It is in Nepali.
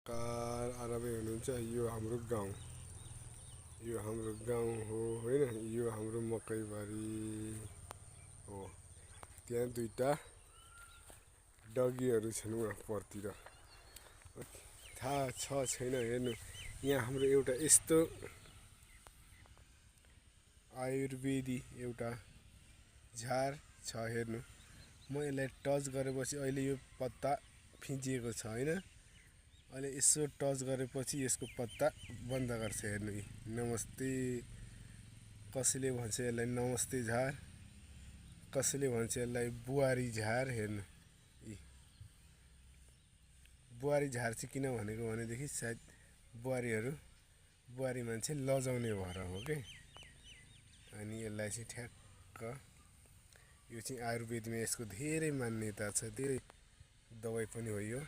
कार आरामै हुनुहुन्छ। यो हाम्रो गाउँ हो होइन। यो हाम्रो मकैबारी हो। त्यहाँ दुईटा डगीहरू छन् उहाँ परतिर। थाहा छ छैन हेर्नु। यहाँ हाम्रो एउटा यस्तो आयुर्वेदी एउटा झार छ हेर्नु। म यसलाई टच गरेपछि अहिले यो पत्ता फिँजिएको छ होइन। अहिले यसो टच गरेपछि यसको पत्ता बन्द गर्छ हेर्नु। नमस्ते। कसैले भन्छ यसलाई नमस्ते झार, कसैले भन्छ यसलाई बुहारी झार। हेर्नु बुहारी झार चाहिँ किन भनेको भनेदेखि सायद बुहारी मान्छे लजाउने भएर हो के। अनि यसलाई चाहिँ ठ्याक्क यो चाहिँ आयुर्वेदमा यसको धेरै मान्यता छ, धेरै दबाई पनि हो यो।